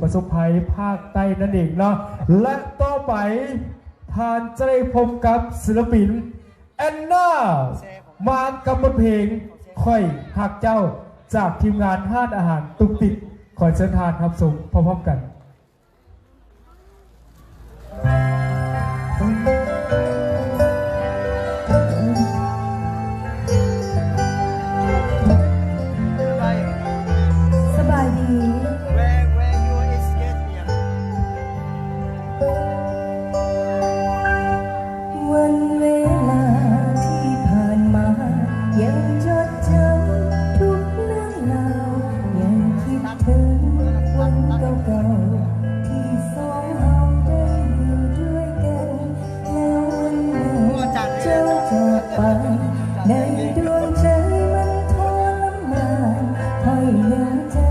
ປະສົບໄພພາກໃຕ້ນັ້ນເອງເນາະ ແລະ ຕໍ່ໄປທ່ານຈະໄດ້ພົບກັບສິລະປິນ ແອນນາ ມາກັບບົດເພງ ຂ້ອຍຮັກເຈົ້າ ຈາກທີມງານຮ້ານອາຫານຕຸກຕິກ. ຂໍເຊີນທ່ານຮັບຊົມພ້ອມໆກັນ. ສະບາຍດີ. Where, where you escape here? ວັນເວລາທີ່ຜ່ານມາ ຍັງຈົດຈຳທຸກເລື່ອງລາວ ຍັງຄິດເຖິງວັນເກົ່າໆ ທີ່ສອງເຮົາໄດ້ຢູ່ດ້ວຍກັນ ແລ້ວວັນໜຶ່ງເຈົ້າຈາກໄປ ໃນດວງໃຈມັນທໍລະມານ ຂ້ອຍຍັງຈຳ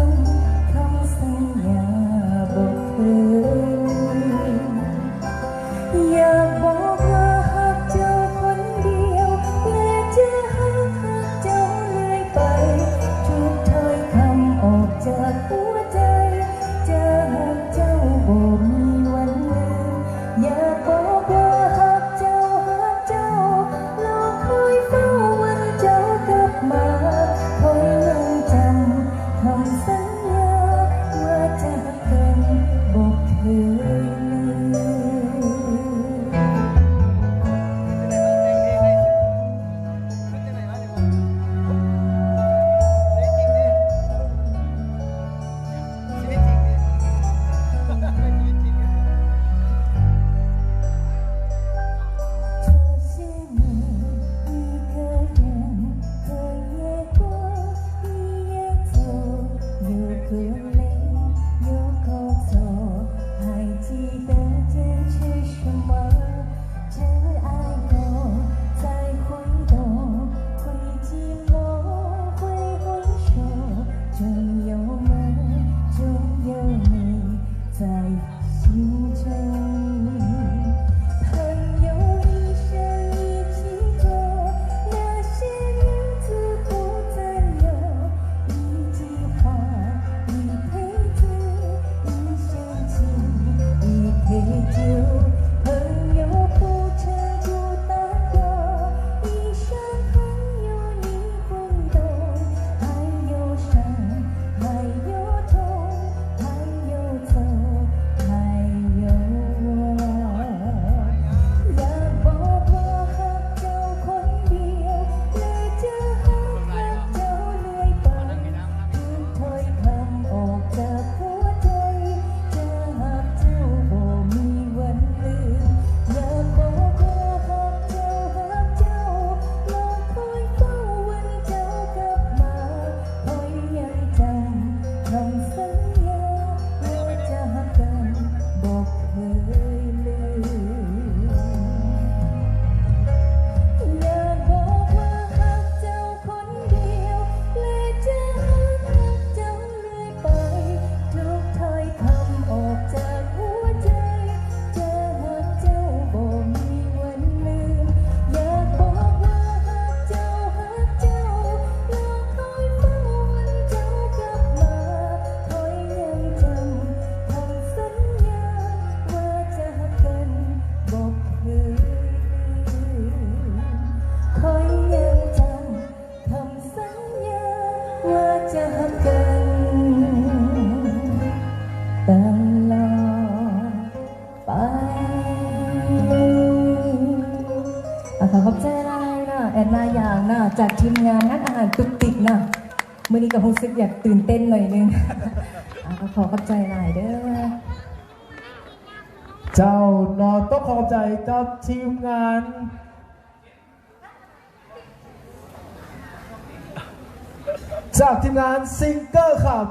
ຄຳສັນຍາບໍ່ຄືນ. ຢາກບອກວ່າຮັກເຈົ້າຄົນດຽວ ແລະຈະຮັກ ຮັກເຈົ້າເລື້ອຍໄປ ທຸກຖ້ອຍຄຳອອກຈາກຫົວໃຈ ຈະຮັກເຈົ້າບໍ່ມີວັນລືມ ຢາກບອກວ່າຮັກເຈົ້າ ຮັກເຈົ້າ ລໍຄອຍເຝົ້າວັນເຈົ້າກັບມາ ຂ້ອຍຍັງຈຳຄຳສັນຍາ ວ່າຈະຮັກກັນບໍ່ເຄີຍລືມ. ອ່າ ຂໍຂອບໃຈຫຼາຍເນາະ ແອນນາ ຢາງເນາະ ຈາກທີມງານຮ້ານອາຫານຕຸກຕິກເນາະ. ມື້ນີ້ກໍຮູ້ສຶກຢາກຕື່ນເຕັ້ນໜ້ອຍໜຶ່ງ. ອ່າ ກໍຂໍຂອບໃຈຫຼາຍເດີ້. ເຈົ້າເນາະ ຕ້ອງຂໍຂອບໃຈກັບທີມງານ ຈາກທີມງານ Singer Club